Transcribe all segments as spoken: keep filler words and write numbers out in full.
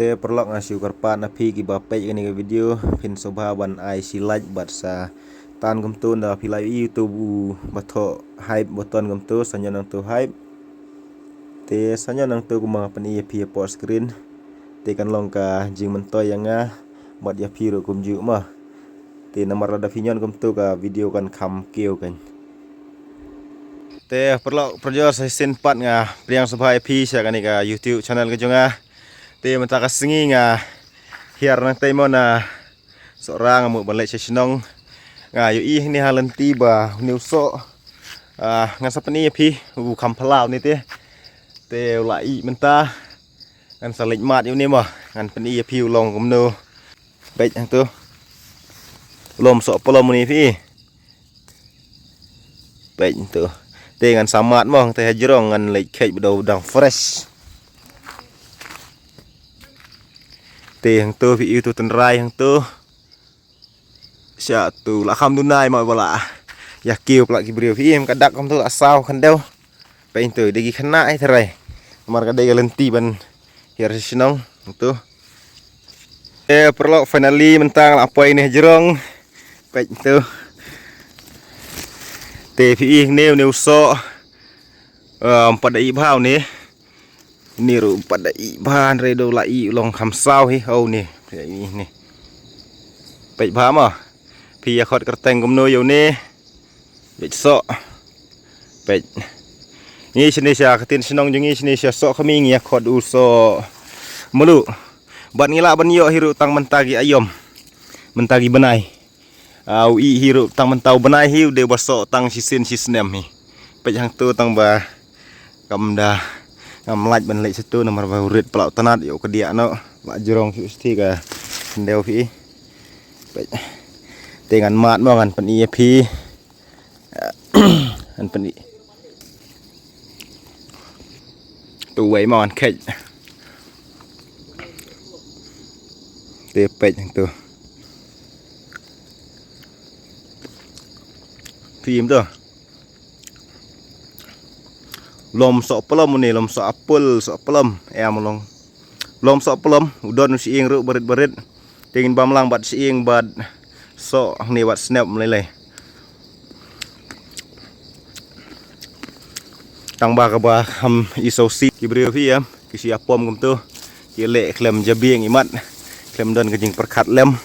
Te paralok, nga shu kyrpad na phi kiba peit kane ka video, phin sngewbha ban ai shi like bad sa tan kumto, nda phi la ïohi uto u ba thoh hype button kumto, sa ñion nangto hype. Te sa ñion nangto kumba nga pyni ïa phi hapoh screen. Te kan long ka jingmyntoi ïa nga bad ïa phi ruh kumjuh mo. Te namar lada phi ñion kumto ka video kan kham kiew kan. Te paralok parajor, sa shisien pat nga pdiang sngewbha ïa phi sha kane ka YouTube channel ka jong nga. Te mynta ka sngi nga hiar nangtei mo na Sohra, nga mut ban leit sha shnong. Nga ïohi hangne ha lynti ba une u soh, ah, ngan sa pyni ïa phi, u kham phylla une te. Te u la ih mynta. Ngan sa leit mad ïa une mo, ngan pyni ïa phi u long kumno. Peit hangto. U lum soh phlom une phi. Peit hangto. Te ngan sa mad mo, te hajrong ngan leit kheit ba dang fresh. Te hangto phi ïohi uto u tynrai hangto. Sha uto la kham duna mo ba la ïa kiew palat ki briew, phi ïohi ka dak kumto la saw khyndew. Peit hangto, dei ki khynnah hi tharai. Namar ka dei ka lynti ban hiar sha shnong hangto. Eh, paralok, finally mynta nga la poi ne hajrong. Peit hangto. Te phi ïohi ne une u soh. Em, pat da ih bha une. Une ruh pat da ih bha, hynrei da u la ih u long kham saw hi, ho une. Peit bha mo. Phi ïa khot kyrteng kumno ïa une. Peit soh. Peit. Ngi shane sha ka ktien shnong jong ngi shane sha Sohkhmi ngi ïa khot u soh mluh. Bad ngi lah ban ïoh hi ruh tang mynta ki aïom. Mynta ki bnai. Ah, u ih hi ruh tang mynta u bnai hi, u dei ba soh tang shisien shisnem hi. Peit hangto tang ba kam da, ngam lah ban leit shato namar ba u rit palat u tnat, ïoh ka diah noh. Ba jrong shu sthi ka khyndew phi. Peit. Te ngan mad mo, ngan pyni ïa phi. Ngan pyni. Tu wei mo ngan kheit. Te peit hangto. Phim to. Lum soh phlom une, lum soh apple, soh phlom. Em long. Lum soh phlom, u don u shyieng ruh barit barit. Te ngin bam lang bad shyieng bad soh hangne bad snep lei lei. Tang ba kaba kham i sngewsih ki briew phi em, ki shu ïa pom kumto. Ki leh khlem jabieng imat, khlem don ka jingpyrkhat lem.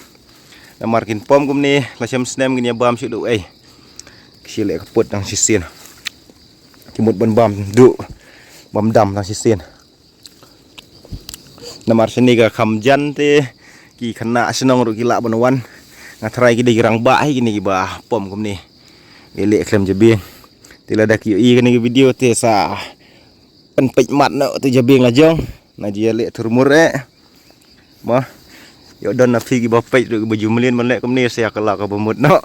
Namar kin pom kumne, la shem snem kin ïa bam shuh duh ei. Ki shu leh ka put tang shisien. Ki mut ban bam duh, bam dam tang shisien. Namar shane ka kham jan te ki khynnah shnong ruh ki lah ban wan. Nga tharai ki dei ki rangbah hi kine kiba pom kumne. Ki leh khlem jabieng. Te lada ki ïohi kane ka video te sa pynpeit mat noh tu jabieng la jong. Na ju ïa leh thurmur eh. Mo. Ïoh don na phi kiba peit ruh kiba ju mlien ban leh kumne sa ïa kylla kaba mut noh.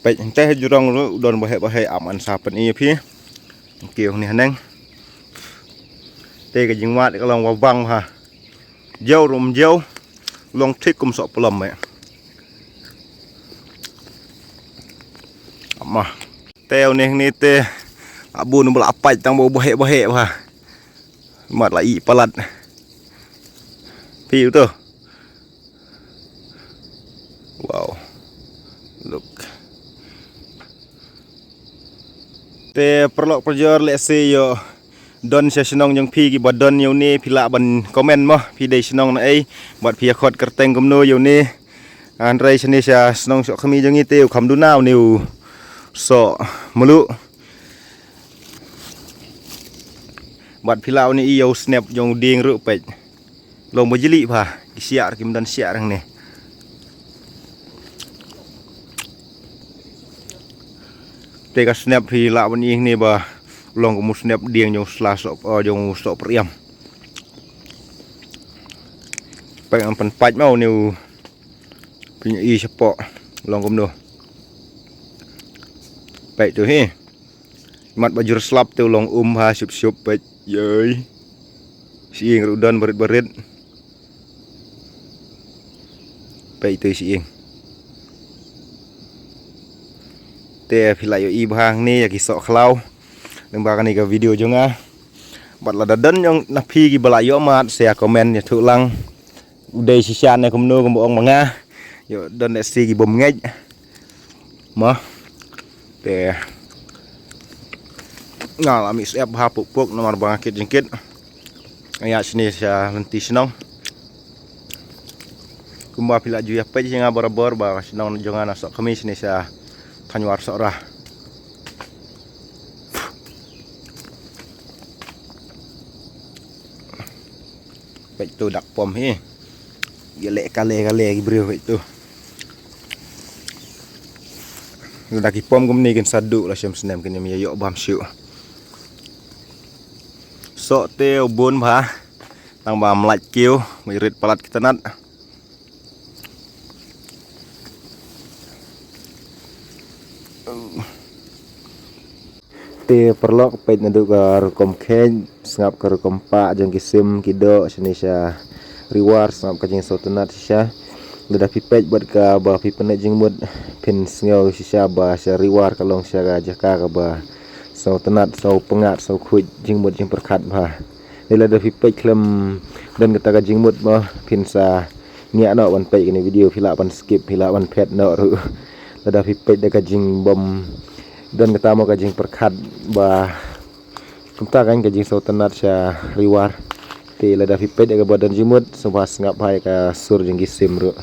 Peit hangtei jrong ruh u don ba heh ba heh, am ngan sa pyni ïa phi. Kiew hangne haneng. Te ka jingwad ka long ba bang ha. Jew ruh ym jew. Long thik kum soh phlom eh. Ama. Te une hangne te la bun ba la pait tang ba ba heh ba heh ba. Mat la ih palat. Phi u to. Wow. Look. Te paralok parajor, lehse ïoh don sha shnong jong phi kiba don ïa une, phi lah ban comment mo, phi dei shnong na ei bad phi ïa khot kyrteng kumno ïa une. Hynrei shane sha shnong Sohkhmi jong ngi te u kham duna une u soh mluh. Bad phi lah ban ïohi ïa u snep jong u dieng ruh peit. Long ba jylliew bha, ki shiah ruh kim don shiah hangne. Te ka snep phi lah ban ïohi hangne ba long kum u snep dieng jong u sla soh, eh, jong u soh pyrïam. Peit ngan pynpait mo une u pynïohi shapoh long kumno. Peit to hi. Mat ba jur slap te u long um ha shup shup peit. Yei. Shyieng ruh don barit barit. Peit to shyieng. Te phi lah ïohi bha hangne ïa ki soh khlaw. Lyngba kane ka video jong nga. Bad lada don jong na phi kiba la ïoh mad, sa comment ïathuh lang. U dei shisha ne kumno kumba ong ma nga. Ïoh don lehse ki bym ngeit. Mo. Te nga la mih syep bha puk puk namar ba nga kit jingkit. Nga ïaid shane sha lynti shnong. Kumba phi la ju ïa peit hi nga barabor ba shnong jong nga na Sohkhmi shane sha Thanwar Sohra. Peit tu dak pom hi. Ïa leh kale kale ki briew peit tu. Dak ki pom kumne kin sa duh la shem snem kin ym ïa ïoh bam shuh. Soh te u bun bha. Tang ba mlait kiew, ba rit palat ki tnat. Te paralok peit naduh ka rukom kheit, sngap ka rukom pah jong ki sim ki doh, shane sha Riwar, sngap ka jingsngewtynnat shisha. Lada phi peit bad kaba phi pynleit jingmut, phin sngew shisha ba sha Riwar ka long sha ka jaka kaba sngewtynnat, sngewpyngngad, sngewkhuid, jingmut jingpyrkhat bha. Te lada phi peit khlem don kata ka jingmut mo, phin sa ngiah noh ban peit kane video, phi lah ban skip, phi lah ban phet noh ruh. Lada phi peit da ka jingbym don kata mo ka jingpyrkhat ba kumta kan ka jingsngewtynnat sha Riwar. Te lada phi peit da kaba don jingmut, sngewbha sngap bha ïa ka sur jong ki sim ruh.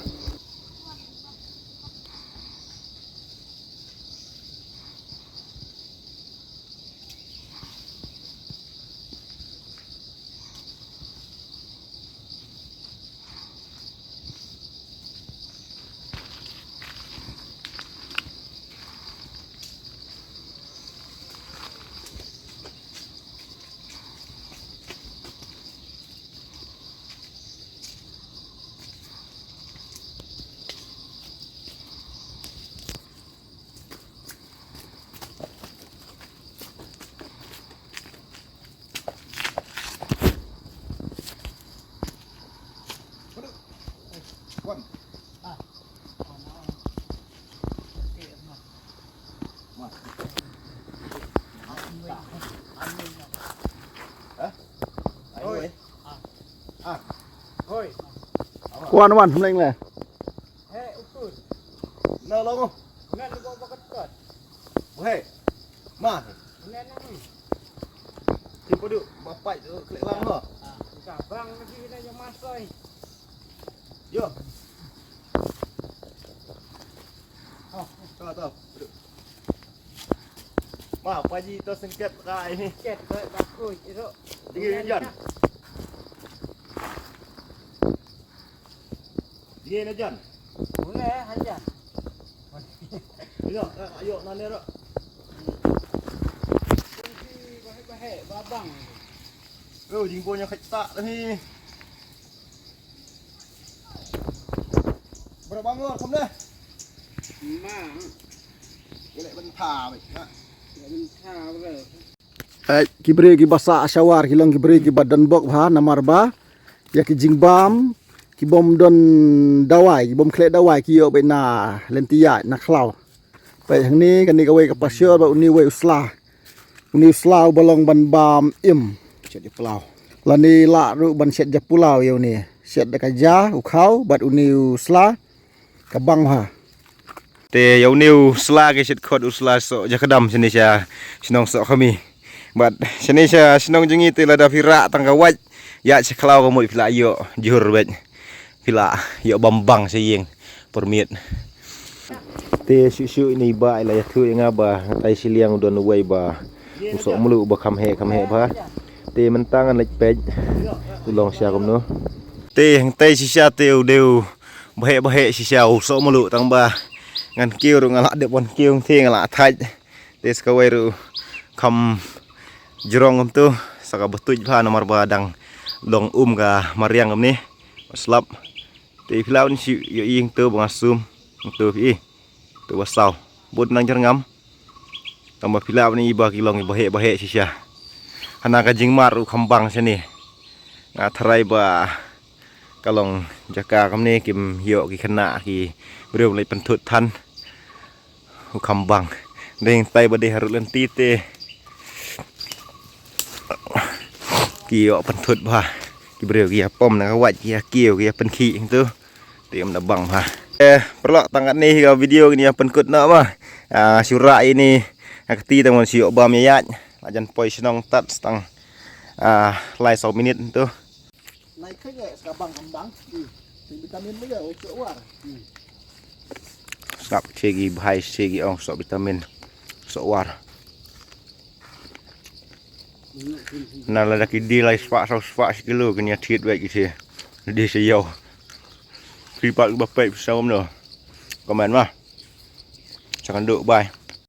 Wan wan mleng le. He, ukur. Na long. Ngan lo ba kat kat. He. Ma. Ngan nang. Ti padu ba pai tu klik lang ho. Ah, ka bang lagi na yang masoi. Yo. Oh, to to. Ma, paji to sengket kai ni. Ket ba ba koi iro. Dingin jan. Dingin jan. Boleh aja. Ayo, ayo nane ro. Bahe bahe babang. Oh, jingbo nya khata ni. Bro bangor kam deh. Ma. Boleh bentha baik. Bentha bro. Ai, ki briew kiba sah shawar ki long ki briew kiba don bok bha namar ba ïa ki jingbam ki bym don dawai, ki bym khleh dawai ki ïoh beit na lynti ïaid na khlaw. Peit hangne kane kawei ka pasture bad une uwei u sla. Une u sla uba long ban bam im. Shet ïa pulaw. Lane lah ruh ban shet ïa pulaw ïa une. Shet da ka ja u khaw bad une u sla. Ka bang bha. Te ïa une u sla ki shet khot u sla Sohjakdam shane sha shnong Sohkhmi. Bad shane sha shnong jong ngi te lada phi rah tang ka wait ïa sha khlaw ka mut phi lah ïoh jhur beit. Phi lah ïoh bam bang sha ïing permit. Te shu shu ine i bah i la ïathuh ïa nga ba hangtai shiliang u don uwei ba u soh mluh ba kham heh kham heh bha. Te mynta ngan leit peit u long sha kumno. Te hangtai shisha te u dei u Baheh baheh shisha u soh mluh tang ba ngan kiew ruh nga lah dep wan kiew te nga lah thait. Te sa kawei ruh kham jrong kumtu sa kaba tuid bha namar ba dang long um ka mariang kumne. Slap. Te phi lah ban shu ïohi hangtu ba nga sum hangtu phi. Tu ba saw. Bun nang jyrngam. Tang ba phi lah ban i ba ki long i baheh baheh shisha. Hana ka jingmar ruh kham bang shane. Nga tharai ba ka long jaka kamne kim ïoh ki khynnah ki briew leit pynthut than. U kham bang. Dei tai ba dei harud lynti te. Ki ïoh pynthut bha. Ki briew ki ïa pom na ka wait, ki ïa kiew, ki ïa pynkhih tu. Te ym da bang bha. Eh, paralok, tang katne ka video ngin ïa pynkut noh ma. Ah, shu rah ïa ine ha kti tang mon shu ïoh bam ïaid. La jan poi shnong tad tang, ah, lai saw minit tu. Lai khe ka bang kam bang. Hmm. Te vitamin me ka, oh, shu war. Hmm. Sngap che ki bhai, che ki ong soh vitamin, soh war. Na lada ki die lai spah, saw spah shi kilo, kin ïa thied beit ki she. Die sha ïew. Phi pat ba peit phi sngewbha no. Comment ma. Sa kynduh, bye.